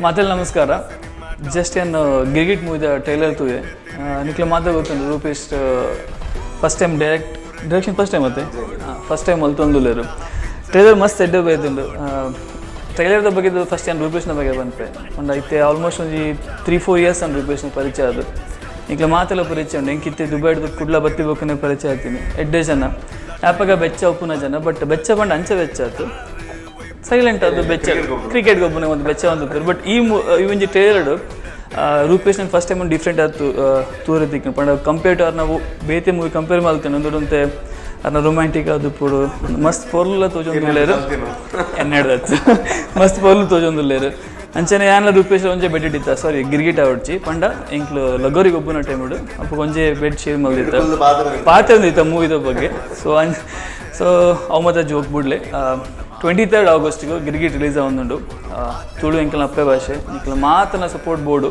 ಮಾತೆಲ್ಲ ನಮಸ್ಕಾರ. ಜಸ್ಟ್ ಏನು ಗಿರ್ಗಿಟ್ ಮೂವಿದ ಟ್ರೈಲರ್ ತೂಯೆ. ನಿಕ್ಲೆ ಮಾತ ಗೊತ್ತುಂಡು, Rupesh first time direction, first time ಮತ್ತೆ ಫಸ್ಟ್ ಟೈಮ್ ಮಲ್ತೊಂದುಲ್ಲೆರ್. ಟ್ರೈಲರ್ ಮಸ್ತ್ ಎಡ್ಡೆ ಬೈದುಂಡು. ಟ್ರೈಲರ್ದ ಬಗ್ಗೆ ಫಸ್ಟ್ ಟೈಮ್ ರೂಪೇಶ್ನ ಬಗ್ಗೆ ಪನ್ಪೆ. ಪಂಡ ಇತ್ತೆ ಆಲ್ಮೋಸ್ಟ್ ಒಂಜಿ 3-4 ಇಯರ್ಸ್ ಅನ್ ರೂಪೇಶ್ನ ಪರಿಚಯ. ಅದು ನಿಕ್ಲೆ ಮಾತೆಲ್ಲ ಪರಿಚಯ ಉಂಡು. ಎಂಕಿತ್ತೆ ದುಬೈಡ್ದು ಕುಡ್ಲ ಬತ್ತಿ ಬೊಕ್ಕನೆ ಪರಿಚಯ ಆತೀನಿ. ಎಡ್ಡೆ ಜನ, ಯಾಪಗ ಬೆಚ್ಚ ಉಪ್ಪುನ ಜನ. ಬಟ್ ಬೆಚ್ಚ ಪಂಡ ಅಂಚೆ ಬೆಚ್ಚ ಆತು, ಸೈಲೆಂಟ್. ಅದು ಬೆಚ್ಚ ಕ್ರಿಕೆಟ್ ಗೊಬ್ಬುನ ಒಂದು ಬೆಚ್ಚ ಒಂದು. ಬಟ್ ಈ ಒಂಜಿ ಟ್ರೈಲರ್ಡ್ ರೂಪೇಶ್ ಫಸ್ಟ್ ಟೈಮ್ ಒಂದು ಡಿಫ್ರೆಂಟ್ ಆತು ತೂರೆ ತಿಕ್ಕು. ಪಂಡ ಕಂಪೇರ್ ಟು ನಾವು ಬೇತೆ ಮೂವಿ ಕಂಪೇರ್ ಮಲ್ತೇನೆ ಒಂದೊಂತೆ ಅರ್ನ ರೊಮ್ಯಾಂಟಿಕ್ ಆದುಪ್ಪೊಡು. ಮಸ್ತ್ ಪೊರ್ಲ ತೋಜೊಂದುಲ್ಲೆರ್, ಎನ್ನೆಡ್ದತ್ತು ಮಸ್ತ್ ಪೊರ್ಲು ತೋಜೊಂದುಲ್ಲೆರ್. ಅಂಚನೆ ಯಾನ್ಲ ರೂಪೇಶ್ ಒಂಜೆ ಬೆಡ್ ಇತ್ತ, ಸಾರಿ, ಗಿರ್ಗಿಟ್ ಆವಡ್ಚಿ. ಪಂಡ ಎಂಕ್ಲು ಲಗೋರಿ ಗೊಬ್ಬುನ ಟೈಮ್ ಅಪ್ಪಗ ಒಂಜೆ ಬೆಡ್ ಶೇರ್ ಮಲ್ದಿತ್ತ, ಪಾತೆರ್ದಿತ್ತ ಮೂವಿದ ಬಗ್ಗೆ. ಸೊ ಅವು ಮಾತ ಜೋಕ್ ಬುಡ್ಲೆ. 23 ಆಗಸ್ಟ್ಗೆ ಗಿರ್ಗಿಟ್ ರಿಲೀಸ್ ಆವೊಂದುಂಡು. ತುಳು ಎಂಕಲ್ನ ಅಪ್ಪೆ ಭಾಷೆ. ನಿಕ್ಲ ಮಾತನ ಸಪೋರ್ಟ್ ಬೋಡು.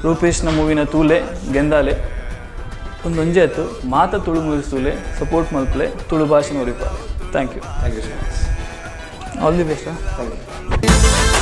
ರೂಪೇಶ್ನ ಮೂವಿನ ತೂಲೆ, ಗೆಂದಾಲೆ. ಒಂದು ಒಂಜೆ ಆಯ್ತು, ಮಾತ ತುಳು ಮೂವೀಸ್ ತೂಲೆ, ಸಪೋರ್ಟ್ ಮಲ್ಪಲೆ, ತುಳು ಭಾಷೆ ಒರಿಪಾಲೆ. Thank you. Thank you so much. All the best. Thank you.